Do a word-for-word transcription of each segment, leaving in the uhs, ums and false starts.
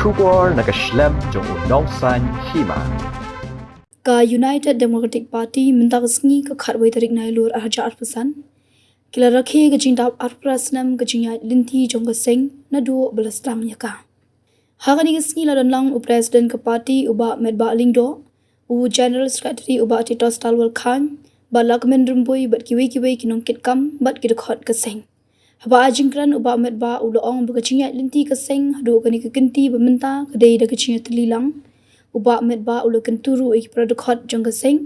Khubor na ka shlem jong u Nongsaiñ Hima. Ka United Democratic Party mynta ka sngi ka khatwei tarik Nailur arhajar arphew san ki la rakhe ka jingdap arphew phra snem ka jingïaid lynti jong ka seng naduh ba la sdang ïa ka. Ha kane ka sngi la don lang u President ka party u Bah Metbah Lyngdoh, u General Secretary u Bah Titos Talwal Chyne, Bah Lahkmen Rymbui bad kiwei kiwei ki nongkitkam bad ki dkhot ka seng. Haba ai jingkren u Bah Metbah u la ong ba ka jingïaid lynti ka seng haduh kane ka kynti ba mynta ka dei da ka jingïatylli lang. U Bah Metbah u la kyntu ruh ïa ki para dkhot jong ka seng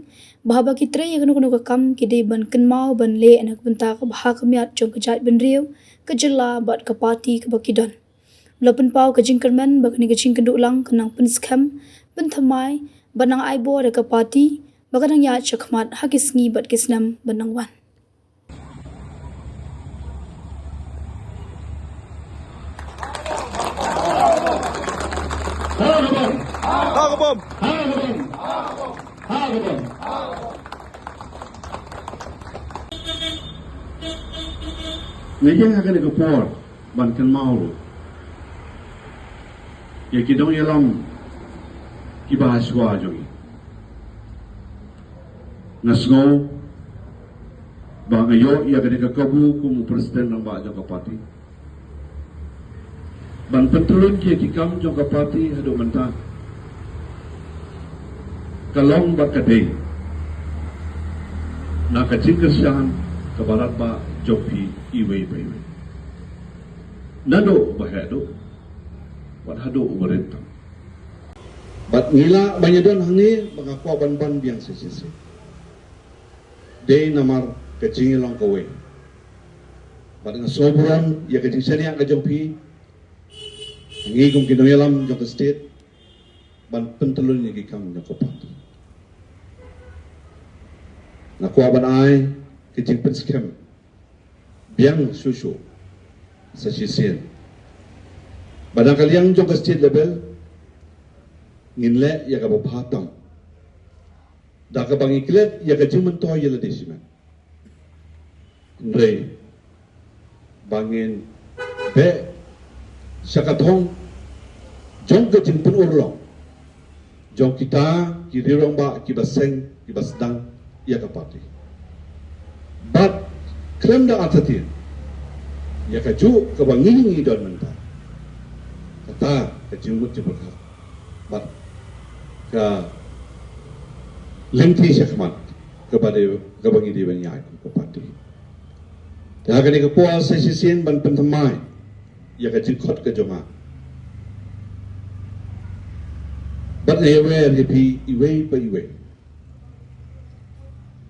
ba haba ki trei ïa kano kano ka kam ki dei ban kynmaw ban leh na ka bynta ka bha ka miat jong ka jaitbynriew, ka jylla bad ka party kaba ki don. U la pynpaw ka jingkyrmen ba kane ka jingkynduh lang kan nang pynskhem, pynthymmai bad nang ai bor ïa ka party ba kan nang ïaid shakhmat ha ki sngi bad ki snem ban nang wan. Nga ïeng ha kane ka por ban kynmaw ruh ïa ki nongïalam kiba ha shuwa jong ngi. Nga sngew ba nga ïoh ïa kane ka kabu kum u president rangbah jong ka party ban pyntylun ïa ki kam jong ka party haduh mynta. Ka long bad ka dei na ka jingkyrshan kaba radbah jong phi iwei pa iwei, naduh ba heh duh wat haduh ba rit tam. Bad ngi lah ban ïadon hangne ba nga kwah ban ban biang shisien. Dei namar ka jingïalong kawei. Bad nga sngewburom ïa ka jingshaniah ka jong phi, ngi kum ki nongïalam jong ka state, ban pyntylun ïa ki kam jong ka party. Nga kwah ban ai ka jingpynskhem biang shuh shuh sa shisien ba na ka liang jong ka state level ngin leh ïa kaba bha tam da kaba ngi klet ïa ka jingmyntoi ïa lade shimet. Hynrei ba ngin beh sha ka thong jong ka jingpynurlong jong kita ki riewrangbah kiba seng kiba sdang ïa ka party. Bad khlem da artatien ïa kajuh kaba ngi ngi don mynta, kata ka jingmut jingpyrkhat bad ka lynti shakhmat kaba dei, kaba ngi dei ban ïaid kum ka party. Te ha kane ka por sa shisien ban pynthymmai ïa ka jingkhot ka jong nga bad nga ïawer ïa phi iwei pa iwei.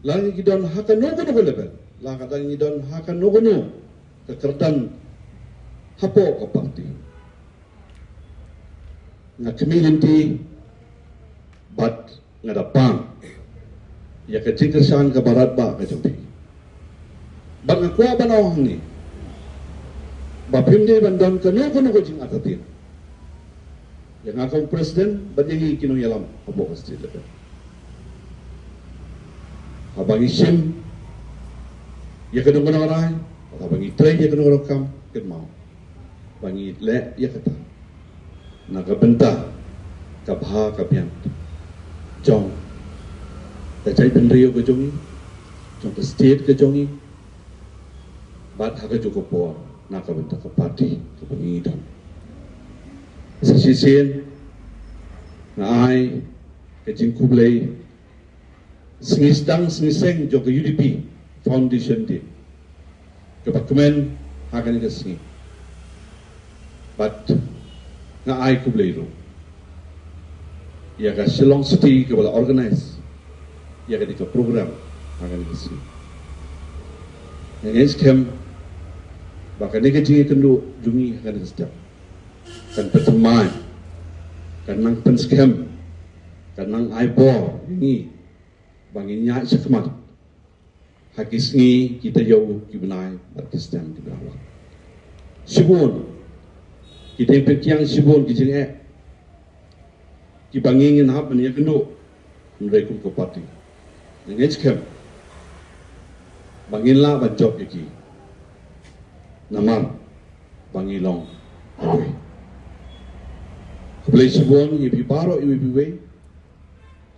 Lada ngi don ha kano kano ka level, lada ngi don ha kano kano ka kyrdan hapoh ka party, nga khmih lynti bad nga da pang ïa ka jingkyrshan kaba radbah ka jong phi. Bad nga kwah ban ong hangne ba phim dei ban don kano kano ka jingartatien ïa nga kum president bad ïa ngi ki nongïalam hapoh ka state level. Haba ngi shim ïa ka dong ka nongrwai, haba ngi trei ïa ka dong ka kam, kynmaw ba ngi leh ïa kata na ka bynta ka bha ka biang jong ka jaitbynriew ka jong ngi, jong ka state ka jong ngi, bad ha kajuh ka por na ka bynta ka party kaba ngi don. Sa shisien nga ai ka jingkhublei sngi sdang sngi seng jong ka U D P Foundation Day kaba kmen ha kane ka sngi. Bad nga ai khublei ruh ïa ka Shillong City kaba la organize ïa kane ka program ha kane ka sngi. Nga ngeit skhem ba kane ka jingïakynduh jong ngi ha kane ka step kan pynthymmai, kan nang pynskhem, kan nang ai bor ïa ngi ba ngin ïaid shakhmat ha ki sngi, ki taïew, ki bnai bad ki snem kiba la wan. Shibun ki diengpyngkiang, shibun ki jingeh kiba ngi ngin hap ban ïakynduh, hynrei kum ka party nga ngeit skhem ba ngin lah ban jop ïa ki. Namar ba ngi long iwei. Khublei shibun ïa phi baroh iwei pa iwei.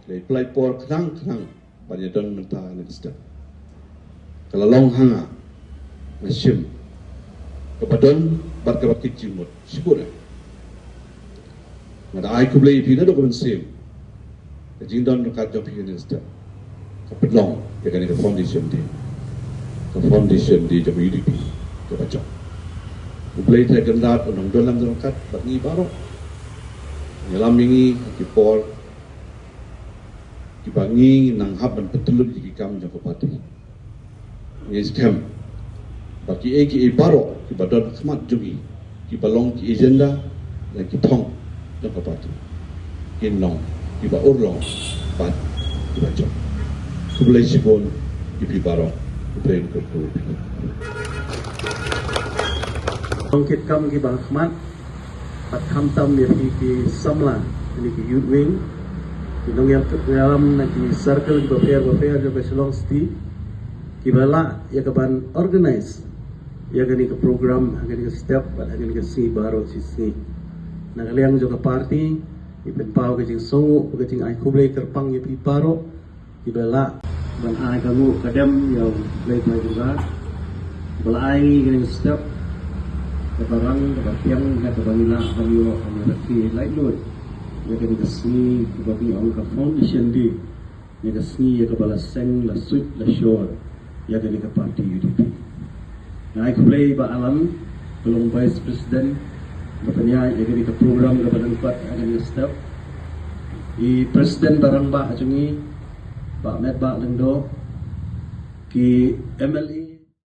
Khublei, khublei por khnang khnang ban ïa don mynta ha kane ka step. Ka la long ha nga, nga shim, kaba don bad kaba kit jingmut shibun. Nga da ai khublei ïa phi naduh ka mynsiem. Ka jingdon ryngkat jong phi ha kane ka step ka pynlong ïa kane ka foundation day, ka foundation day jong ka U D P kaba jop. U Blei Trai Kynrad un nang don lang ryngkat bad ngi baroh. Ngi lam ïa ngi ha ki por kiba ngi nang hap ban pyntylli ïa ki kam jong ka party. Ngi skhem ba kiei kiei baroh kiba don ha khmat jong ngi, kiba long ki agenda lane ki thong jong ka party, kin long kiba urlong bad kiba jop. Khublei shibun ïa phi baroh. Khublei. Kyrkhu. Long kit kam kiba ha khmat. Bad khamtam ïa phi ki samla, ïa ki youth wing, ki nongïalam na ki circle kiba pher ba pher jong ka Shillong City, kiba lah ïa ka ban organize ïa kane ka program ha kane ka step bad ha kane ka sngi baroh shi sngi. Na ka liang jong ka party, ngi pynpaw ka jingsngewnguh, ka jingai khublei kyrpang ïa phi baroh kiba lah ban ai ka nguh ka dem ïa U Blei Trai Kynrad, ba la ai ngi kane ka step kaba rang, kaba tieng, kaba ngi lah ban ïoh ban ïa rakhe laitluid ïa kane ka sngi kaba ngi ong ka foundation day, ïa ka sngi ïa kaba la seng, la suit, la shor ïa kane ka party U D P. Nga ai khublei ïa i Bah Alan, ka long Vice President, ba pynïaid ïa kane ka program kaba lyngkot ha kane ka step. I President ba rangbah jong ngi, Bah Metbah Lyngdoh, ki M L A,